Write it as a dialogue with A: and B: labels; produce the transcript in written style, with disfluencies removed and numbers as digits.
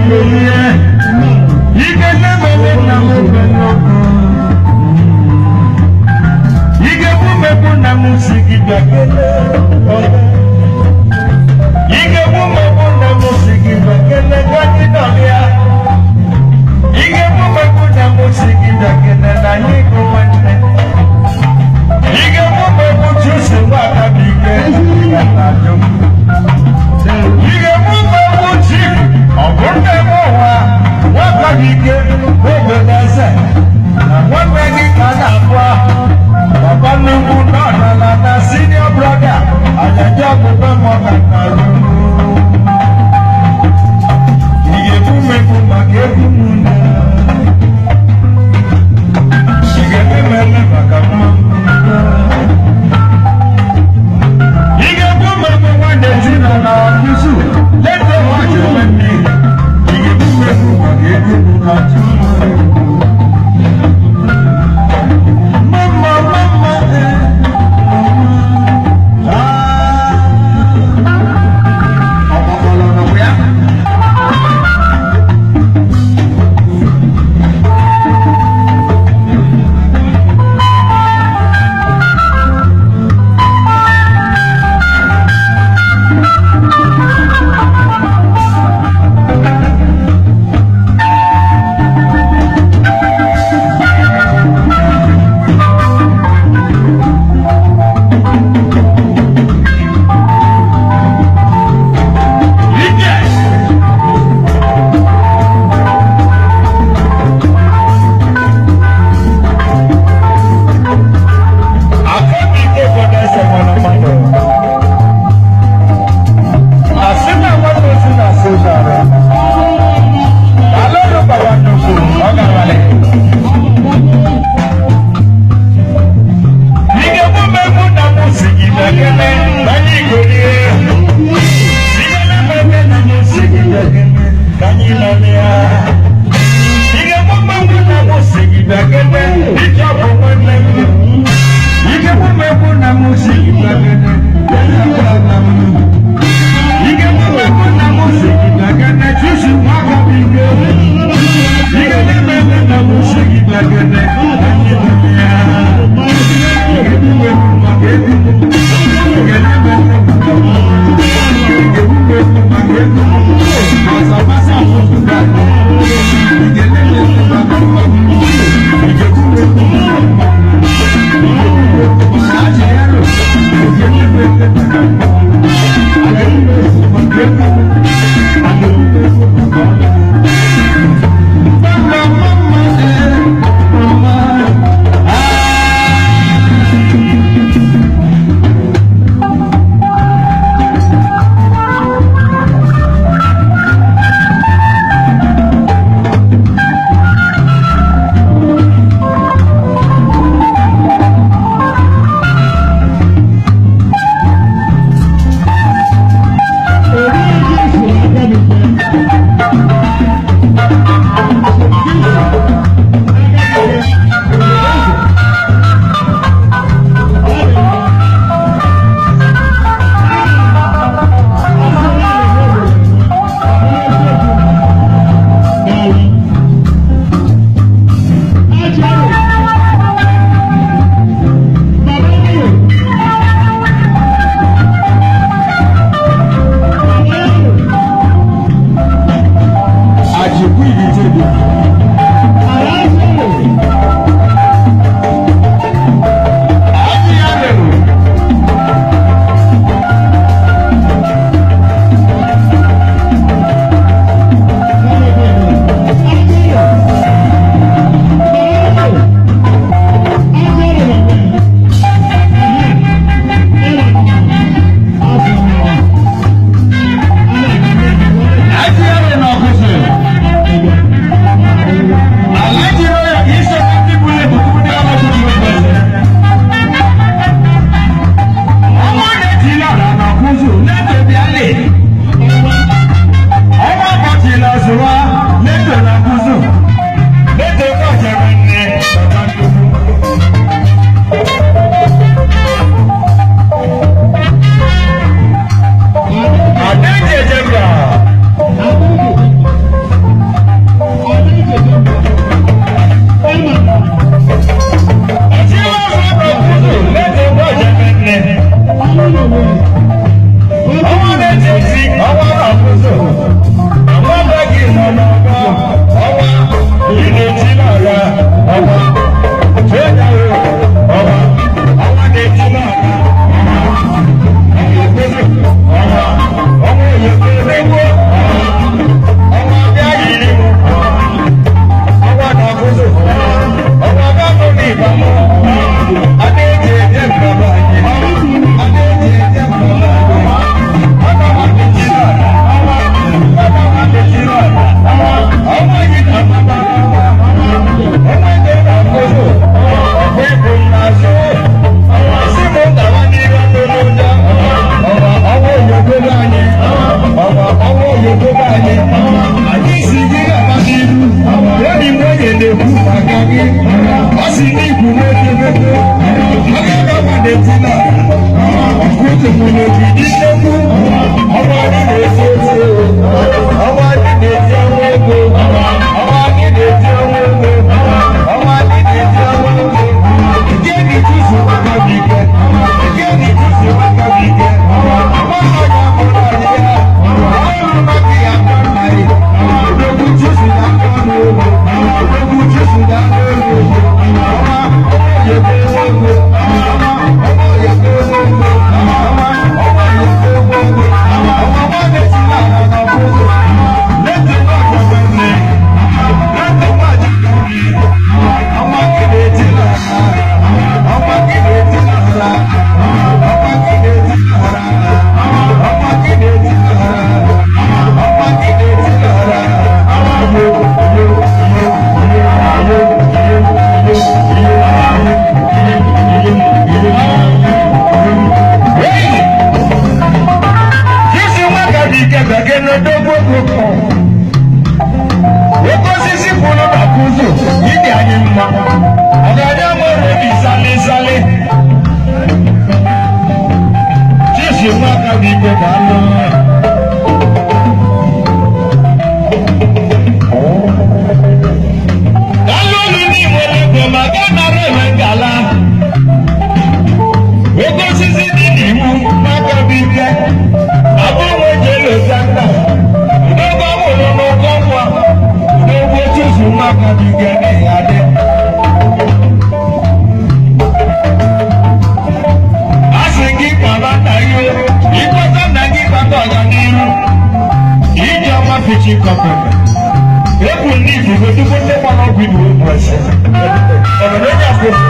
A: gozie. Ike na-emele nna m obere okwu. Ị ga-egbu mmegbu nna m si gị bịa kelee. Ị ga-egbu mmegbu nna m si gị bịa kelee ka anyị nọrịa. Ị ga-egbu mmegbu nna m si gị bịa kelee na anyị bụ nwanne. Ị ga-egbu mmegbu Chusi nwaka bụ ike na-ajụ. Ị ga-egbu mmegbu Chief ọ bụ nne m ụwa nwaka bụ ike n'obodo eze na nwanne gị ka a na-akpọ Papa nnukwu nọ n'ala na senior brother. Iyo, iyo, iyo, iyo, iyo, iyo, iyo, iyo, iyo, iyo, iyo. Hey! Jisi nwata dị ike bekee n'odogwu okwu. Oke osisi kwụrụ na kụzụ, ịdị anyị mma. Ọgaranya nwere obi sali sali. Jisi nwata dị ike ga-alụ. Daalụ olu n'inwere ego ma ga nara enwe ngala. Oke osisi dị n'iwu n'aka bụ ike. Abụghị oje lota nna. N'oge ọ mụrụ n'ụkọ nwa. N'ogbo tuzu nwaka bụ ike n'ihi adị. A sị gị kpaba nna gị o, ịkpọta nna gị kpata ọganihu. Ije ọma fichi kọpịrị. Ekwu n'ifufe tupu ndị gbara ọgwụ ibu ụmụ ese. Obodo onye akwụkwọ.